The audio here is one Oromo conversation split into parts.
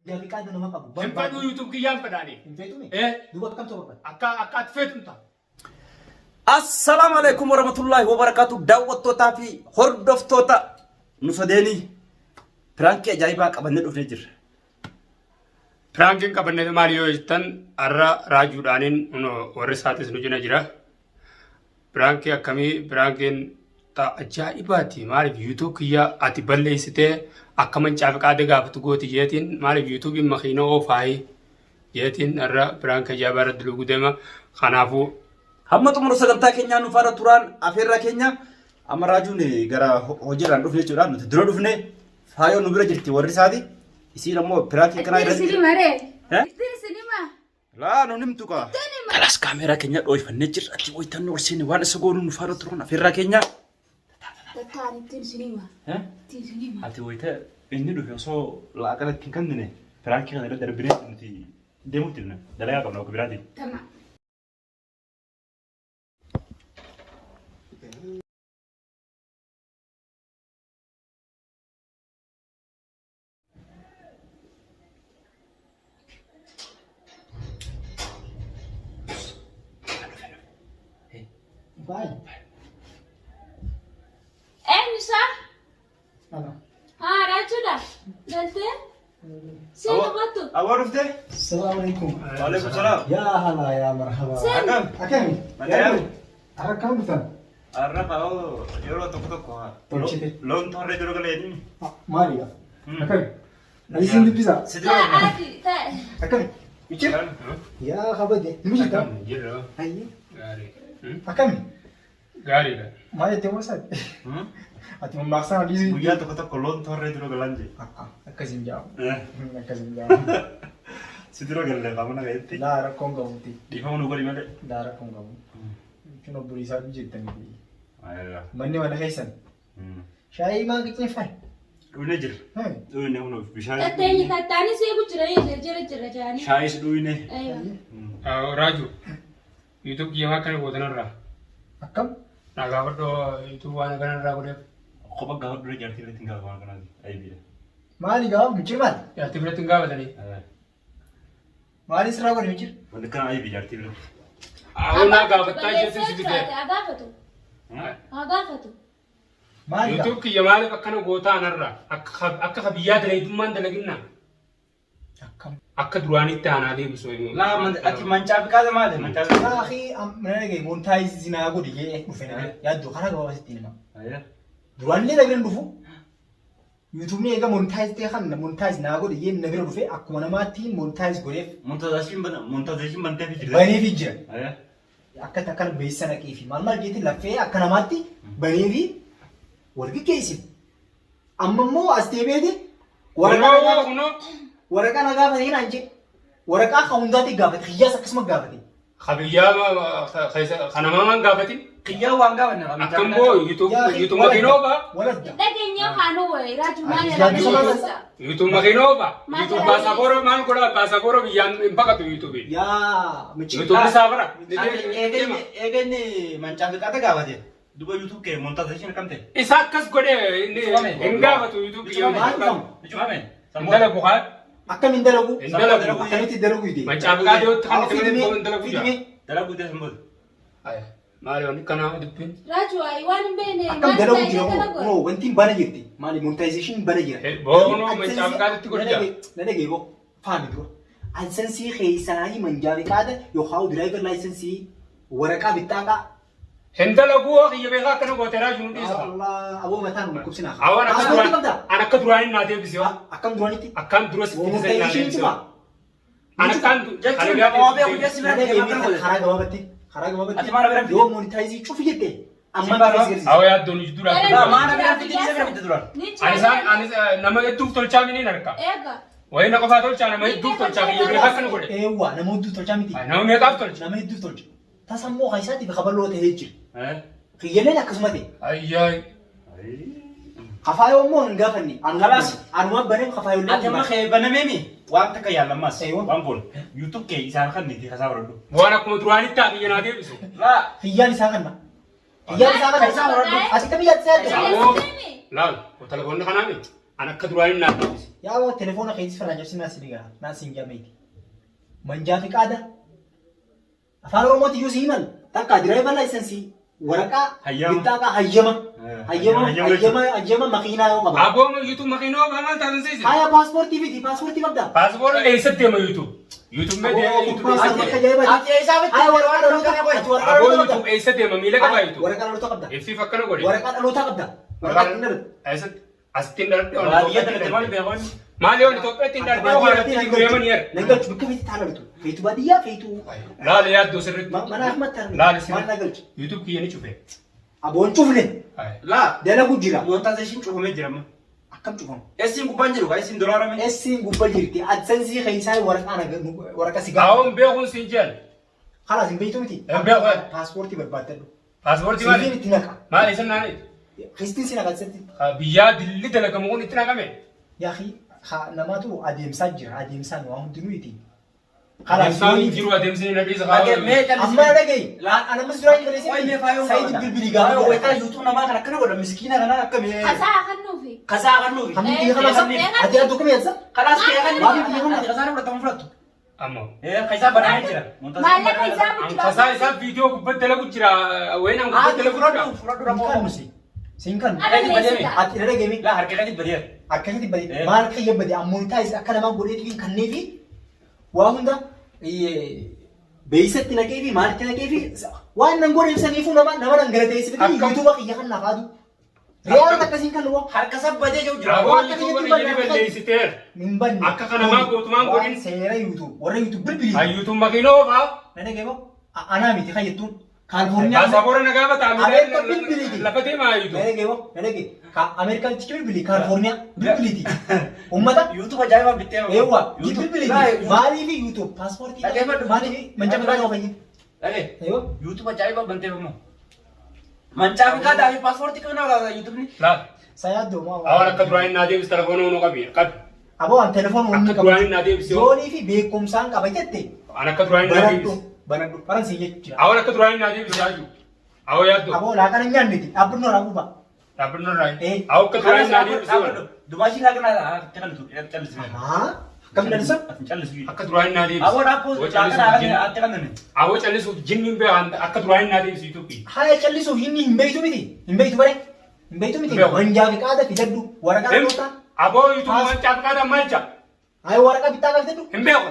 Gaaffii qaada nama qabu. Hin fedhuu YouTube kiyyaan fedhaani. Hin feetume? Eh. Duuba akkam ta'u barbaada? Akka ati feetu ta'a. Assalaamu alaikum warahmatullahi wabarakatuh daawwattootaa fi hordoftoota nu sadeenii piraankii ajaa'ibaa qabannee dhufnee jirra. Piraankiin qabannee maali yoo jettan har'a raajuudhaaniin warri isaatis nu jina jira. Piraankii akkamii piraankiin ajaa'ibaati maaliif YouTube kiyya ati balleessitee akka mancaa fi qaada gaafatu gooti jeetiin maaliif YouTube'n makiina oofaayi jeetiin har'a piraankii ajaa'ibaa irratti dalaguu deema. Kanaafuu Hamma xumura sagantaa keenyaa nu faana turaan afeerraa keenya amma raajuun gara hojiirraan dhufne jechuudha. Nuti dura dhufne faayoo nu bira jirti warri isaati. Isiin ammoo piraankii kanaa Ittiin irratti. isin maree. Eh? Ittiin isin hima. Laa nu nimtu kaa. Kalaas kaameeraa keenya dhooyfannee jirra. Ati wayitan ol seene waan isa goonu nu faana turan afeerraa keenya. Tattaan ittiin isin hima. Eh? Ittiin isin hima. Ati wayita inni dhufe osoo laaqana ittiin kennine piraankii kana irra darbinee nuti deemuutti jirna. Dalagaa qabna bakka biraatiin. Tama. Baay. Eenyu isaa? Ana. Haa raachuudha. Galtee? Seen hubattu. Aboo dhuftee? Salaamu alaikum. Waalaikum salaam. Yaa halaa yaa marhaba. Seen. Akkam? Akkami? Nagayaan? Akkam dhuftan? Har'a kaa'oo yeroo tokko tokko haa. Tolchite. Loon toorree dura galee Maaliidha? Akkami? Ani isin dubbisaa? Si dura Taa'aati taa'e. Akkami? Michir? Yaa kabade. Ni jirta? Jirra. Ayyee. Gaarii. Akkami? Gaariidha. Maal jettee moosaati? Ati mammaaksa na dhiisii. Guyyaa tokko tokko loon toorree dura galan jee. Akkas hin jaamu. Akkas hin jaamu. Si dura galee qaamana ga'etti. Laa rakkoon qabuuti. Dhiifama nu godhi malee. Laa rakkoon qabu. Jechuun obboleessaa jettanii. Manni mana keessan. Shaayii maal qicceeffan? Dhuyne jira. Dhuyne kun bishaan. Tatteenyi tattaanis eegu jira jira jira jira jaanii. Shaayis dhuyne. Aywa. Raaju YouTube kiyya waan kana gootanarraa. Akkam? Na gaafadhu YouTube waan kanarraa godheef. Kopha gaafa dura jaartii biratti hin gaafa waan kanaati. Aybiidha. Maali gaafa michir maali? Jaartii biratti hin gaafatanii. Maali sirraa godhe michir? Wanti kana aybii jaartii biratti. Awwa naa gaafattaa jechuun si fidee. Haa gaafatu. Haa gaafatu. Maali gaafa? YouTube kiyya maaliif akkana gootaa anarraa? Akka biyyaa dalaydummaan dalaginnaa? Akkam? Akka duraanitti aanaa deebisu. Laa ati mancaa fi qaada maali? Mancaa fi qaada. Akhi mana dhagaye monetise naa godhi jee dhufe na yaaddu karaa gabaabaa sitti hima. Duraan illee na bira hin dhufu. YouTube'n eega monetize ta'e kan monetize naa godhi jee na bira dhufe akkuma namaatti monetize godheef Monetization bantee fi jirta. baneefi jira. Akka akkana beeksisa naqee fi maal maal jeetti laffee akka namaatti baneefi wal geggeessine. Amma immoo as deebi'eeti waraqaa na gaafate. Kunoo Waraqaa na gaafate naan jedhe. Waraqaa kan hundaatti gaafate. Kiyyaas akkasuma gaafate. Kabiyyaa kan namaa maan gaafatin? Kiyyaa waan gaafanne. Akkam boo YouTube makiinooba? Waladda. Dhageenyaa kaanuu wayi raaju maal Yaaddu jedhaa sana- YouTube makiinooba? Maal YouTube jedhaa? baasaboora maal godhaa baasaboora biyyaan hin baqatu YouTube. Yaa michi. YouTube saafara. Eega inni mancaa fi qaada gaafate. Duba YouTube kee monetization akkam ta'e? Isa akkas godhe inni hin gaafatu YouTube kiyya. Maal dhufamu? Cufame. Hin dalagu haa. Akkam hin dalagu? Hin dalagu. Akkamitti dalagu ide? Mancaa fi qaada yootti kan itti malee hin dalagu jaa. Dalagu ta'e sanboota. Maali wanni kanaa dubbiin? Raaju wayi waan hin beekne Akkam maal dalagu taa'ee jira kana hoo? godhe. Hoo wanti hin bana jirti. Maali monetization bana jira. Boonoo mancaa fi qaadatti godhi jaa. Na dhagee boo. Faami dura. AdSense keessaa mancaa fi qaada yookaan driver license waraqaa bittaaqaa. Hin dalagu hoo kiyya beekaa akkana goote raaju nu dhiisa. Allah aboo mataan nu dhukkubsinaa. Awwan akka Paaspoortii duraan qabdaa? an akka duraanii naa deebise hoo. Akkam duraanitti? Akkaan dura sitti fise naa Monetization deebise cufa. hoo. An akkaan Jechuun nama beeku jechi bira deema akkana godhe. Karaa gabaabatti karaa Ati maal bira gabaabatti fide? yoo monetize cufi jette amma Simbaa cufi agarsiisa. Awwa yaaddoon jidduu Laa dhaabbatee. maana bira fiddi isa bira fiddi duraan. Ni Ani isaan ani nama hedduuf tolchaa miniin harka. Eega. Wayii na qofaa tolchaa nama hedduuf tolchaa kiyya beekaa akkana godhe. Eewwa nama hedduuf tolchaa miti. Nama meeqaaf tolcha? Nama hedduuf tolcha. Tasa immoo kan isaatiif kabaloo ta'ee jira. Kiyyaleen akkasuma ta'e. Ayyaay. Kafaayoo immoo hin gaafanne. Kalaas. Anumaan baneef kafaayoo illee Ati amma kee banameemi waan takka yaallammaas Eeyyoo. waan goon YouTube kee isaan kan niiti kasaa baradhu. Waan akkuma duraanitti haa kiyya naa deebisu. Laa Kiyyaan isaa kanna. Kiyyaan isaa kanna. Isaa baradhu. Asitti biyyaatti isaa Awoo. Laal telefoonni kanaa miti. An akka duraanii naa deebisi. Yaa telefoona keetis firraa cabsi naa si digaa naa siin jaameeti. Manjaa fi qaada. Afaan Oromooti iyyuu si himan. Takka driver license waraqaa Hayyama. bixxaaqa hayyama. Hayyama Hayyama hayyama hayyama makiinaa yoo qaba. Aboo YouTube makiinoo maal taatan seesi? Haya paaspoortii fiti, paaspoortii qabda. Paaspoortii eessatti deema YouTube? YouTube mee deema YouTube Aboo, eessatti bakka deema? ajaa'ibaati. Ati eessaa bitte? Haya waraqaa dhalootaa ati waraqaa Aboo dhalootaa YouTube qabda. eessa deema? Miila qabaa YouTube? Waraqaa dhalootaa qabda. Ibsiif akkana godhe. Waraqaa dhalootaa qabda. Waraqaa ittiin dhalatu. Eessatti? Asittiin dhaladhe. Baadiyyaa dhalate maal beekoon? Maal yoo Itoophiyaatti hin dhaladhe waan ittiin deeman yer. Nan galchu bakka feeti taa dhalatu. Feetu baadiyyaa, feetu Laala yaaddoo sirriitti. mana ahmad taa Laala dhalatu. Maal sirriitti. na galchu? YouTube kiyya ni cufe. Aboon cufne. Laa Dalagu jira. monetization cufamee jira amma. Akkam cufamu? Esiin gubbaan jiru kaa esiin dolaarame. Essiin gubba jirti. AdSense keessaa waraqaa waraqa si gaafa. Awoon beekuun siin jedhan. Kalaas hin beektu miti. Hin beeku. Paaspoortii barbaaddadhu. Paaspoortii Siifiin maali? itti naqa. Maali isin naani? Kristiin si naqa sitti. Biyyaa dilli dalagamu kun itti naqame. Yaaqii namaatu adeemsaa jira. Adeemsaan waa hundinuu iti. Adeemsaan hin jiru, adeemsi ni nadhiisa. Dhagee mee callisii. Amma dhagahi. Anamas duraan hin Wayi mee faayoo Sayid bilbilii gaafa. Faayoo wayitaa YouTube namaa kana akkana godha miskiina kana akka mee. Kasaa kennuufi. Kasaa kennuufi. Hammi biyya kana ati aduu kamii adsa? Kalaas kee kan Maaliif biyya kana? Ati kasaa fudhatamu fudhattu. Ammoo. Kasaa banamee jira. Maallaqa isaa Kasaa isaa viidiyoo gubbatti dalagu jira. Wayinaan gubbatti Ati dalagu jira. fudhadhu fudhadhu Hin rakkoo. kannu si. Siin kannu. Ana leessita. Ati irra dhagahimi. Laa harka keetti badeera. Akkasitti bade maal kiyya bade ammoo taasisa akka namaa godheetiin kanneefi waa hunda beeksisatti naqee fi maalitti naqee fi waan nan godhe ibsaniifuu nama nama nan galateessifate Akkam- yuutuuba kiyya kan naaf haadu. Re'aan akkasiin kan waa Harka sabbadee jiru jira. Aboo YouTube kiyya ni balleessiteera. hin banne. Akka kana maa gootumaan Waan godhin. seera yuutuub warra yuutuub bilbilii. Hayyuutuun makiinoo fa'aa. Na dhagee moo anaa miti kan jettuun Kaalifoorniyaa. Paasapoora na gaafata. Ameerika bilbiliiti. Lafa deemaa hayyuutuun. Na dhagee moo na dhagee Ameerikaan cichi bilbilii Kaalifoorniyaa bilbiliiti. Uummata YouTube ajaa'ibaa bittee. Eewwa, bilbiliiti. Maaliif YouTube paaspoortii Dhaggeeffadhu. maaliif mancaa fiqaadaa fayyadu? Dhagee. Eewwa. YouTube ajaa'ibaa bantee immoo. Mancaa fiqaadaa fi paaspoortii kana laata YouTubeni. Laal. Sayaadoo maa. Awaan akka duraan naa deebis telefoona nuu qabi. Qabi. Aboo an telefoon Akka wanni duraan naa deebisi. Zoonii fi beekumsaan qaba jette. An akka duraan naa Banadhu deebisi. banadhu faransi jechuudha. Awaan akka duraan naa deebisi hayyuu. Awoo yaaddoo. Aboo laaqana hin nyaanniti dhaabbannoo irraa guuba. Dhaabbannoo irraa. Eh. Awoo akka duraan naa deebisi. Dubaashii laaqana itti qallisu. Callisu. Haa akkam dansa? Callisu. Akka duraan naa deebisi. Awoo dhaabboo Awoo laaqana callisuuf jinni. itti qallisu. Awoo callisuuf jinni hin beekan akka duraan naa deebisi YouTube. Haya callisuuf inni hin beektu miti hin beektu bare hin beektu miti. Hin beeku. Manjaa fi qaada fidadhu waraqaa dhalootaa. Aboo YouTube mancaa fiqaadaa maalcha? Haya waraqaa bittaa qaba fidadhu. Hin beeku.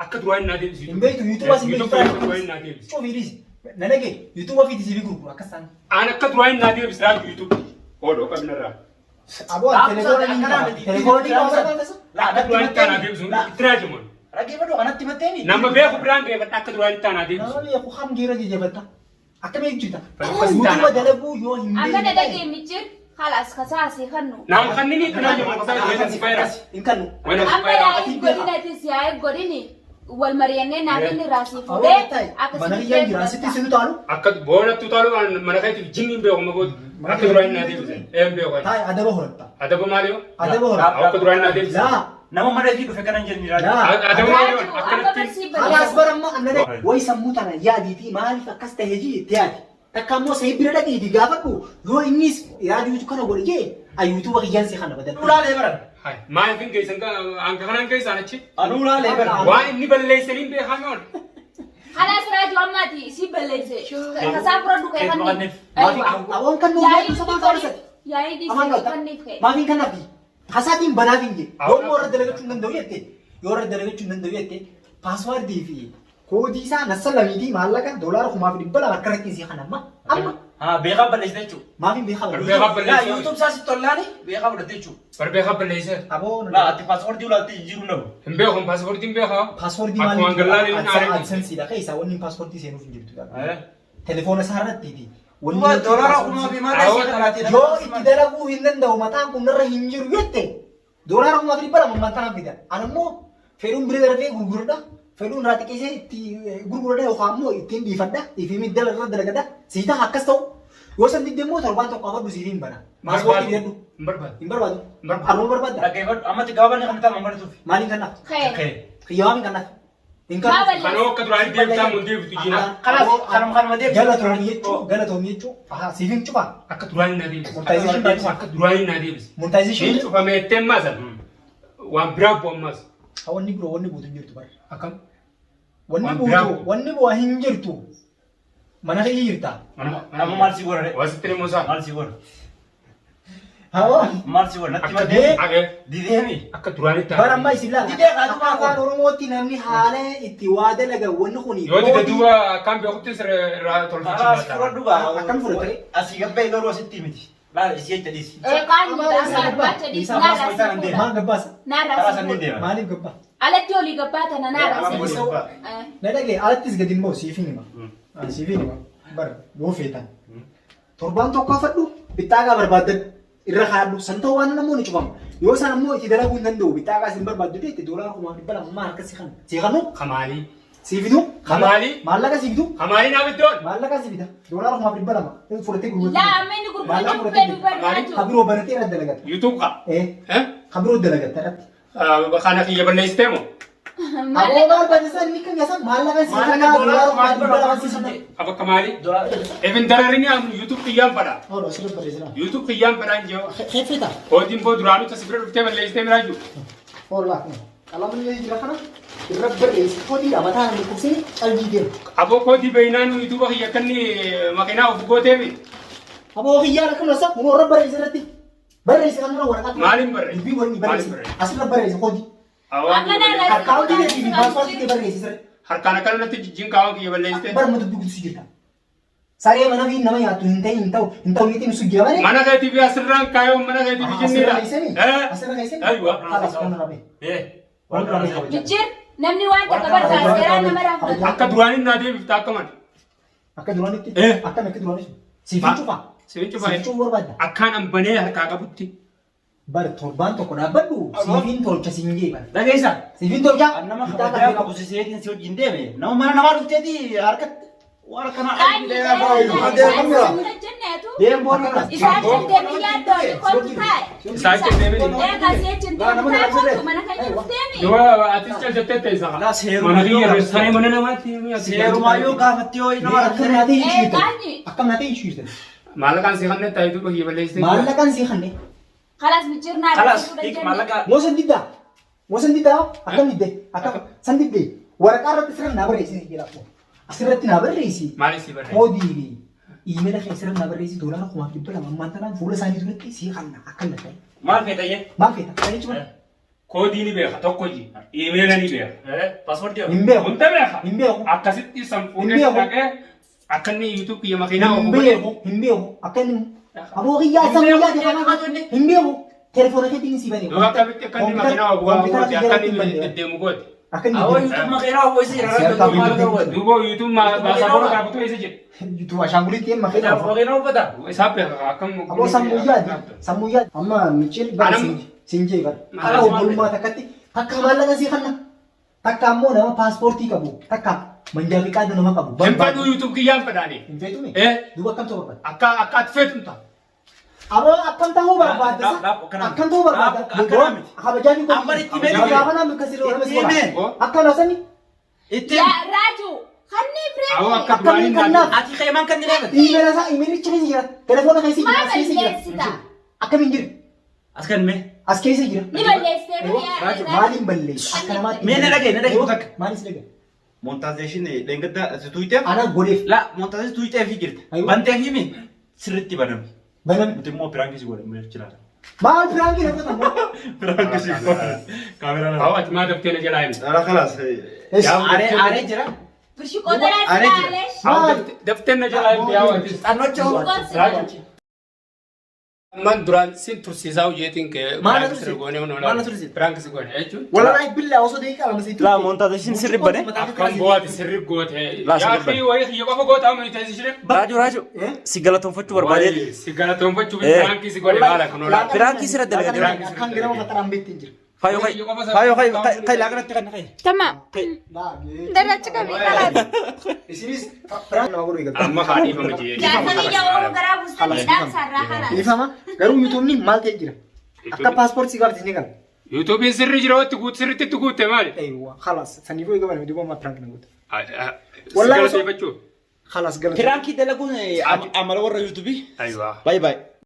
Akka duraan naa deebisi. Hin beektu YouTube as hin beektu. YouTube akka duraan naa deebisi. Cufi dhiisi. Na dhagee YouTube ofiiti siif gurguru akkas ta'an. Aan akka duraan naa deebisi raaju YouTube. Oodoo qabnarraa. Aboo an telefoona ni qaba. Telefoona ni qaba barbaada tasa. Akka duraan itti aanaa deebisu itti raajaman. Dhaggeeffadhu kanatti matteemi. Nama beeku biraan geeffadha akka duraan itti aanaa deebisu. Nama beeku ham geera jajjabatta. Akkamii hojjeta? Akkas YouTube taana. dalaguu yoo hin Amma na beekne dhagee michir. Kalaas kasaa asii kennu. Naan kanneen itti raajaman kasaa wayina si fayyada. Hin kannu. Wayina si Amma fayyada. yaa'ii godinatis yaa'ii godini wal mari'annee naaf inni raasii Aboo fuudhee ta'i. Mana akkasitti kiyyaan jira. Asitti sinu taalu. Akka boonattu taalu mana keetiif jinni hin beeku magoota. Akka duraan naa deebisan. Ee hin beeku. Ta'i adaba horatta. Adaba maali yoo? Adaba horatta. Akka duraan naa deebisan. Laa. Nama mana ishii dhufe kanan jenni raaju. Laa. Adaba maali yoo? Raajuu amma Akkanatti. barsii Kalaas bareeda. baramma annana wayi sammuu tana yaadiitii maaliif akkas ta'e jii itti yaadi. Takka ammoo sahii bira dhaqiitii gaafadhu yoo innis yaaduu kana godhe jee ayyuutuu kiyyaan si kana badal. Ulaalee baran. Maaliif hin geessan hanga kanaan geessan achi? Anuu ulaalee baran. Waan inni balleessaniin beekaa yoon. Kalaas raajuu ammaati isii balleesse. Kasaa fudhadhu kee kanniif. Aboon kan nuuf yaadu sabaa faarsati. Yaa'ii Amaan dhiisii galta. kanniif ka'e. Maaf hin kannafi? Hasaatiin banaaf hin jee. Yoo immoo irra dalagachuu hin danda'u jette yoo irra dalagachuu hin danda'u jette paaswaardii fi koodii isaa nassalamiitii maallaqa $2,200 akka irratti isii kan amma amma Haa beekaa balleessite jechuudha. maaf hin beekaa Beekaa Laa balleessee. YouTube isaa si tollaani beekaa fudhatte jechuudha. Bar beekaa balleessee. Aboo Laa ati paaspoortii ulaatti jijjiiruu dhabu. Hin beeku paaspoortiin hin beekaa. paaswoordii Akkuma gallaan inni maaliif aaree. adsensiidha keessaa wanni paaswoordii seenuuf hin jirtu. Telefoona isaa irratti Duuba doolaara 1000 fi maal asii kanaatiin. Yoo itti dalaguu hin danda'u mataan kun narra hin jiru jette $2,200 mataan fida. Ani immoo fedhuun bira darbee gurguradha. Fedhuun irraa xiqqeessee itti gurguradha yookaan immoo ittiin dhiifadha. Ifii middala irra dalagadha. Sii ta'a akkas ta'u. Yoo san didde immoo torbaan tokko afadhu siif hin bana. Paaspoortii fidadhu. Hin barbaadu. Hin barbaadu. Hin barbaadu. Arroo barbaadda. Dhaggeeffadhu ammatti gabaabaan kan ta'an mammadatuuf. Maaliin kanaaf? Ka'e. Xiyyaawaan kanaaf? Hin Maa kanaaf. balleesse? Kanoo akka duraan deebisaa mun deebitu jina. Kanaaf kanuma kanuma deebisu. Galatoomii jechuu galatoomii jechuu siif hin cufaa. Akka duraan naa deebisi. Monetization baay'isa. Akka duraan naa deebisi. Monetization Hin cufame jetteen maasan. Waan biraa bu'u ammas. Ha wanni biroo wanni buutu hin jirtu bara. Akkam? Wanni Waan biraa buutu bu'u. wanni bu'aa hin jirtu. Mana kee jirta. Amma maal si godha? Wasitti ni musaa. Maal si godha? Haa Maal si godha? Natti Akka madee. Agee. Dideemi. Akka duraanii ta'a. Bara ammaa isin laala. Didee kaatu Akka afaan Oromootti namni haala itti waa dalagan wanni kuni. Yoo dide duuba akkaan beekutti irraa Karaa tolfachi. fudhadhu gaa. Akkam fudhate? Asii gabbee garuu asitti miti. Laala isii jecha dhiisi. Qaanyi barbaacha dhiisi naarraa si fuudha. Maal gabbaasa? Naarraa Karaa si sanniin fuudha. deema. Maaliif gabbaa? Alatti olii gabbaa tana naarraa si fuudha. Na dhagaye alattis gadi immoo siif hin hima. Ani siif hin hima. Bara yoo feetan. Torbaan tokko fadhu bixxaagaa barbaaddadhu. Irra kaa'adhu. San ta'uu waan ammoo ni cufama. Yoo san ammoo itti dalaguu hin danda'u bixxaagaa isin barbaaddu itti doolaara 2,200 maal akka si kan. Si kanu? Kamaalii. Si fidu? Kamaalii. Maallaqa si fidu? Kamaalii naaf iddoon. Maallaqa si fida. Doolaara 2,200 fudhatee gurguratu. Laa amma inni gurgurachuu fedhu barbaadu. Kabiroo baratee irra dalagata. YouTube qaba. Eh. Kabiroo dalagata irratti. Kana kiyya balleessitee moo? Aboo maal barsiisan inni kan yaasan maallaqa si Maallaqa kanaa doolaara doolaara 2,200 2,200 si kana. Akka maalii? Even dararini am YouTube kiyyaan fadha. Oro asirra barreessina. YouTube kiyyaan fadhaan jiru. Keeffeta. Koodiin boo duraanuu tasi bira dhuftee balleessitee miraa jiru. Oro laa kun. Qalamni yoo jira kana irra barreessi. Koodii mataa nama dhukkubsee calbii deema. Aboo koodii beeynaan YouTube kiyya akka inni makiinaa of gooteemi. Aboo kiyyaan akkam lasa kun irra barreessi irratti. Barreessi kan dura waraqaa. Maaliin barreessi? Dubbii wanni barreessi. Maaliin barreessi? Asirra barreessi koodii. Amma naarraa si Akkaawuntii fuudha. keetii fi paaspoortii kee barreessi sirriitti. Harkaan akkana natti jijjiin kaawwan kiyya balleessitee. Bara mata dubbii jirta. Saree mana fi nama nyaattu hin ta'in hin ta'u hin ta'u niitiin su jira malee. Mana keetii fi asirraan kaayoo mana keetii fi jinniidha. Asirra keessanii? Asirra keessanii? Aywa. Halas kun rabe. Waan Kun Mijjir namni waan takka barbaadu seeraan nama raafata. Akka duraaniin naa deebifta akka mana. Akka duraanitti? Eh. Akkam akka duraanitti? Siif hin cufa. Siif hin cufa. Siif cufuu barbaadda. Akkaan an banee harkaa qabutti. Bar torbaan tokko dhaabbadhu siif hin tolcha siin jee bara. Dhageessaa. Siif hin tolcha. An nama kabajaa qabu si seetiin si wajjin deeme. Nama mana namaa dhufteeti harkatti waan akkanaa. Qaanyi seeraan Deem boona. Isaan cin deemin yaaddoo kootu taa'e. Isaan cin deemin. Eegaa si cin deemin taa'e kootu mana kan jiru deemi. Duba atis caljattee teessa. Laa seeruma Mana kiyya yoo saree mana namaatti. Seerumaa yoo gaafatte yoo nama Akkam rakkate. naatee hin shiirtan. Qaanyi. Akkam naatee hin shiirtan. Maallaqaan si kanneen taa'ee duuba kiyya balleessitee. Maallaqaan sii kanneen. Kalas mijjir naarraa Kalas si fuudha hiik jenne. maallaqa. Moo san diddaa? Moo san diddaa? Akkam didde? Akkam san didde? Waraqaa irratti sirra naa barreessi jedha. Asirratti naa barreessi. Maaliif si barreessa? Koodii fi iimeela kee sirra naa barreessi doolaara 2,200 ammaan tanaan fuula isaanii duratti sii kanna akkam na ta'e. Maal feeta jee? Maal feeta? Kana jechuun Koodii ni beeka tokko ji. Iimeela ni beeka. Paaspoortii hin beeku. Hunda beeka. Hin beeku. Akkasitti san fuudhee Hin beeku. dhaqee akka inni YouTube kiyya makiinaa Hin of beeku. Hin beeku. Akka inni aboo kiyyaa isa Hin beeku. guyyaa ta'e hin beeku. Telefoona keetiin si bane. Duuba akkamitti akka inni makiinaa of goote akka inni deddeemu goote. Akka inni Awwa YouTube makiinaa obbo isii Seertaa irraa YouTube. Duuba YouTube baasaboora gaafatu eessa jedhe. YouTube ashaanguliitti makiinaa of. Makiinaa uffata. Isaa beeka akkam. Aboo sammuu yaadi. Sammuu yaadi. Amma micciir bara Anam- siin jee bara. Maal Karaa obbolummaa takkatti takka maallaqa sii kanna. Takka ammoo nama paaspoortii qabu. Takka manjaa fi qaada nama qabu. Hin fedhuu YouTube kiyyaan fedhaani. Hin feetume? Eh. Duuba akkam ta'uu barbaadda? Akka akka ati feetu ta'a. Aboo akkam ta'uu barbaadda? Dhaab- dhaab- akkanaa Akkam ta'uu barbaadda? Dhaab- akkanaa miti. Kabajaa fi Amma itti himee Gaafa namni akkasii nama si Itti himee. godha. Akkam haasani? Itti Yaa Raaju kanni Awwa fireefi. akka Akkamiin duraaniin naa kannaaf? ati qeemaan kan ni Iimeela isaa iimeelicha keessa jira. Telefoona keessa jira. Maal As keessa jira. balleessita? Akkamiin jira? As kan mee. As keessa jira. Ni balleessitee Raaju, biyya. Maaliin balleessa? Akka namaatti. Mee na dhagaye, na dhagaye takka. Maaliin si dhagaye? Montaazeshin dheengadda si tuuyiteef. Ana godheef. La montaazeshin tuuyiteef jirta. Aywa. Banteef himi sirriitti baname. Baname. Nuti immoo piraankii si godhamu jiraata. Maal piraankii na godhatan? Piraankii si godhamu. Kaameraa Awwa ati maa daftee na jalaa himte. Ala kalaas. Aree Aree jira. Birshikoo daraa Aree jira. silaalesh. Awwa daftee na jalaa himte yaa watis. Xannocha. Birshikoon Raaju. Amman duraan sin tursiisaa hojjeetiin kee Maal na piraank si tursiise? goone hundi Maal na tursiise? Piraank si goone jechuun. Wallahi billaa osoo daqiiqaa lama sitti. La montaazeshin sirri bane. Akkam bu'aati sirri goote. Laa Yaa sirri fi bane. wayii kiyya qofa goota amma ta'e shiree. Raaju Raaju si galatoonfachuu barbaadee. Si galatoonfachuu Eh. piraankii si godhe maala kun oolaa. Piraankii sirra dalagaa jira. Akkan gara fataraan beekti hin jiru. Faayoo kai. Faayoo kai kai laakanatti kan kai. Tamam. Daracha kamii kalaas. Isinis piraank nama godhuu eegalta. Amma kaadhiifama jee. Jaarsa biyya Oromoo garaa buustanii dhaamsarraa kalaas. Dhiifama garuu yuutuubni maal ta'e jira? Akka paaspoortii gaafate ni gala. Yuutuubiin sirri jira watti guut sirriitti itti guutte maali? Eewwa خلاص saniifuu eegaman duuba ammaa piraank na goote. Si Wallahi galateeffachuu. خلاص galata. Piraankii dalaguun amala warra yuutuubii. Ayiwaa. Baay'ee baay'ee.